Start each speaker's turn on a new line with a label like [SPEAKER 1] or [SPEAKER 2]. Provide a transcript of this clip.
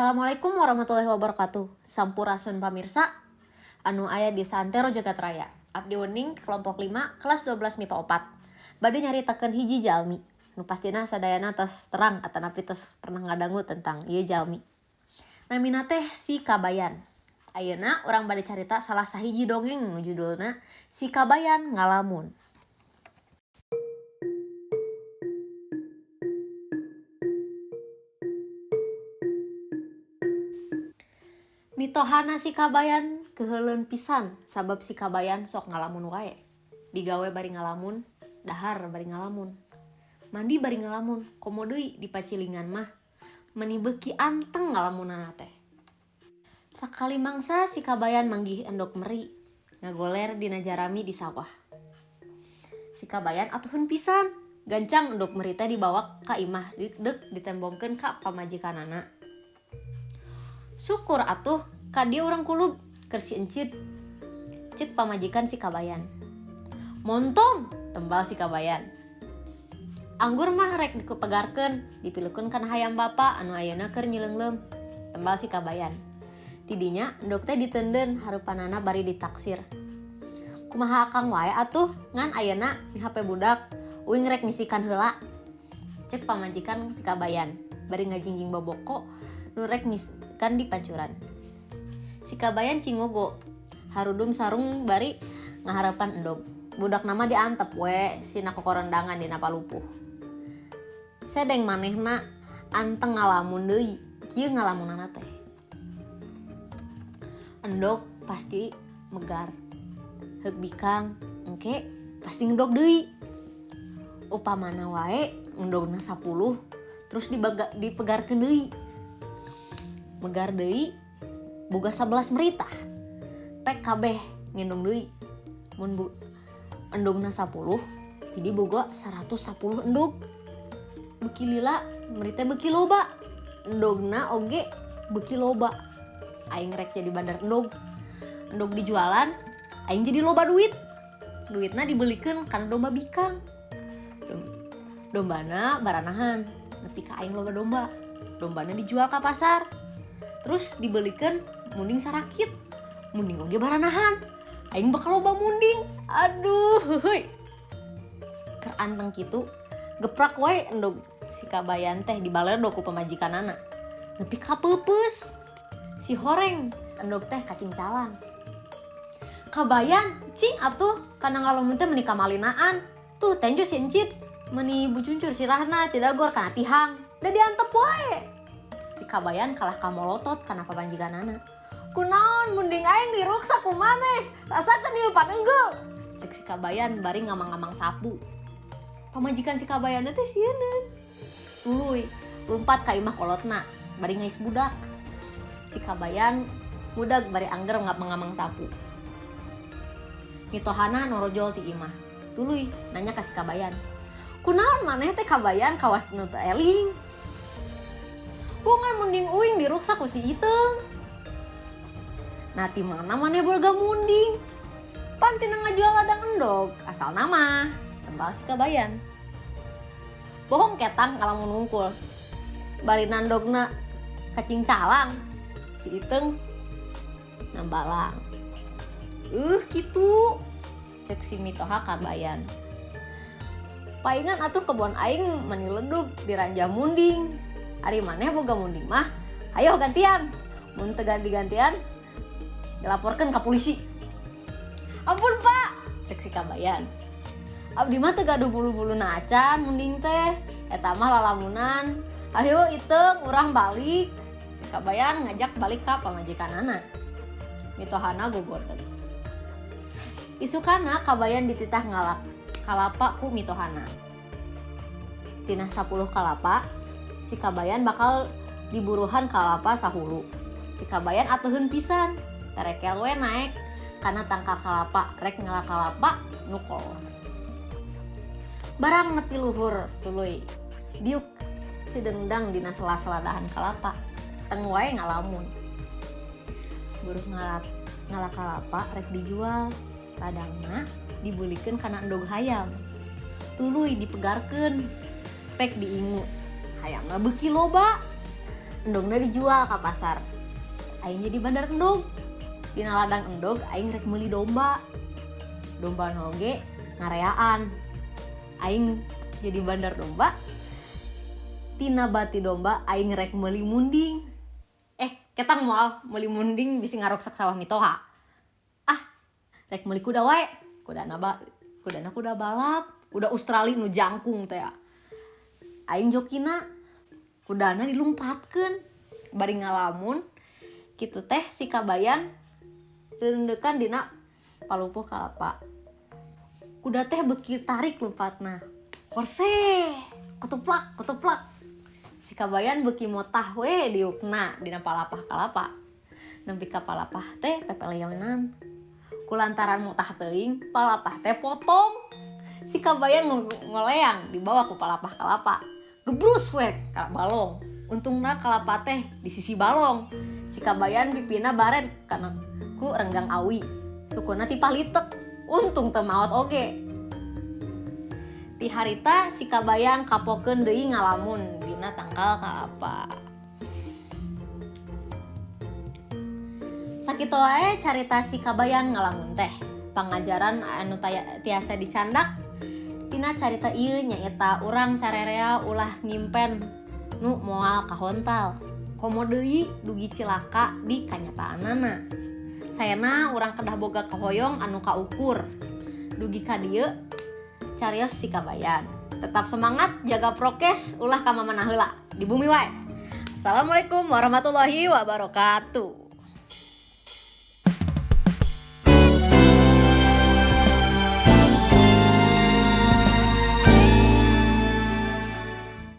[SPEAKER 1] Assalamualaikum warahmatullahi wabarakatuh. Sampurasun pamirsa anu aya di Santero Jagat Raya. Abdi Wening kelompok 5 kelas 12 MIPA 4. Bade nyaritakeun hiji jalmi. Nu pastina sadayana tos terang atanapi tos pernah ngadangu tentang ieu jalmi. Namina teh si Kabayan. Ayeuna urang bade carita salah sahiji dongeng nu judulna Si Kabayan Ngalamun. Mitohana si Kabayan keheuleun pisan sabab si Kabayan sok ngalamun wae. Digawe bari ngalamun, dahar bari ngalamun. Mandi bari ngalamun, komo deui di pacilingan mah meuni beuki anteng ngalamunana teh. Sakali mangsa si Kabayan manggih endog meri, ngagoler dina jarami di sawah. Si Kabayan atuheun pisan, gancang endog meri teh dibawa ka imah deuk ditembongkeun ka pamajikanana. Syukur atuh ka dieu urang kulub keur si Encid. Ceuk pamajikan si Kabayan. Montong, tembal si Kabayan. Anggur mah rek dikupegarkeun, dipilukeun kana hayam bapa anu ayeuna keur nyileungleum. Tembal si Kabayan. Tidinya endog teh diteundeun harupanana bari ditaksir. Kumaha akang wae atuh ngan ayeuna mihape budak uing rek ngisikan heula. Ceuk pamajikan si Kabayan bari ngajingjing boboko nu rek ngisikan di pancuran. Si Kabayan cingogo harudum sarung bari ngaharepan endog. Budak nama diantep we sina kokorendangan dina palupuh. Sedeng manehna anteng ngalamun deui, kieu ngalamunana teh. Endog pasti megar. Heuk bikang engke pasti ngendog deui. Upamana wae endogna 10 terus dipegarkeun deui. Megar deui boga 11 meritah. Pek kabeh ngendong deui. Mun endogna 10 jadi boga 110 endog. Beuki lila meritah beuki loba. Endogna oge beuki loba. Aing rek jadi bandar endog. Endog dijualan, aing jadi loba duit. Duitna dibelikeun kana domba bikang. Dombana baranahan, nepi ka aing loba domba. Dombana dijual ka pasar. Terus dibelikeun munding sarakit. Munding oge baranahan. Aing bakal loba munding. Aduh, heuy. Keur anteng kitu, geprak wae endog si Kabayan teh dibaledog ku pamajikanana. Nepi ka peupeus. Si horeng endog teh kacing calang. Kabayan cing atuh kana ngalamun teh meuni kamalinaan. Tuh tenjo si Encit meuni bucuncur sirahna tidak gor kana tihang. Da diantep wae. Si Kabayan kalah kamolotot kana pamajikanana. Kunaon munding aing diruksak ku maneh? Rasakeun ieu paneunggul. Cek si Kabayan bari ngamang-ngamang sapu. Pamajikan si Kabayan teh sieuneun. Tuluy lumpat ka imah kolotna bari ngais budak. Si Kabayan mudag bari angger ngamang-ngamang sapu. Mitohana norojol ti imah. Tuluy nanya ka si Kabayan. Kunaon maneh teh Kabayan kawas nu teu eling? Wongan munding uing diruksak ku si Iteung. Nah ti mana maneh boga munding? Pan tina ngajual ladang endog, asal nama. Tembal si Kabayan. Bohong ketang ngalamun wungkul. Bari nandogna kacing calang. Si Iteung nambalang. Kitu. Cek si mitoha Kabayan. Paingan atuh kebon aing mani ledug diranjah munding. Ari maneh boga munding mah, ayo gantian. Mun teu ganti-gantian dilaporkeun ka polisi. Ampun Pak, cek si Kabayan. Abdi mah teu gaduh bulu-bulu acan munding teh. Eta mah lalamunan. Ayo Iteung urang balik. Si Kabayan ngajak balik ka pamajikanana. Mitohana gogoreng. Isukana Kabayan dititah ngalak kalapa ku mitohana. Tina 10 kalapa, si Kabayan bakal diburuhan kalapa sahulu. Si Kabayan atuheun pisan, terekel we naek kana tangkal kalapa, rek ngalak kalapa nu kolor. Barang nepi luhur tuluy diuk si dengdang dina sela-sela dahan kalapa, teng wae ngalamun. Buruh ngalak kalapa rek dijual, ladangna dibulikeun kana endog hayam. Tuluy dipegarkeun, pek diingu. Hayamna beuki loba. Endogna dijual ka pasar. Aing jadi bandar endog. Dina ladang endog aing rek meuli domba. Domba oge ngareaan. Aing jadi bandar domba. Tina bati domba aing rek meuli munding. Ketang moal meuli munding bisi ngaruksak sawah mitoha. Ah, rek meuli kuda wae. Kudana kudana kuda balap, kuda Australia nu jangkung teh. Aing jokina kudana dilumpatkeun bari ngalamun kitu teh si kabayan reundekan dina palupuh kalapa. Kuda teh beuki tarik lumpatna. Horse, ketuplak, ketuplak. Si kabayan beuki motah we diukna dina palapah kalapa. Nepi ka palapah teh pepeleonan. Kulantaran motah teuing, palapah teh potong. Si kabayan ngoleang dibawa ku palapah kalapa. Gebrus we ka balong. Untungna kalapa teh di sisi balong. Si kabayan pipina bared kana ku renggang awi. Sukuna tipalitek. Untung teu maot oge. Ti harita si kabayan kapokeun deui ngalamun dina tangkal kalapa. Sakitu wae carita si kabayan ngalamun teh. Pangajaran anu tiasa dicandak tina carita ieu nyaeta urang sarerea ulah ngimpen nu moal kahontal. Komo deui dugi cilaka di kanyataanana. Sayana urang kedah boga kahoyong anu kaukur. Dugi ka dieu carios si kabayan. Tetap semangat, jaga prokes, ulah ka mamana heula. Di bumi wae. Assalamualaikum warahmatullahi wabarakatuh.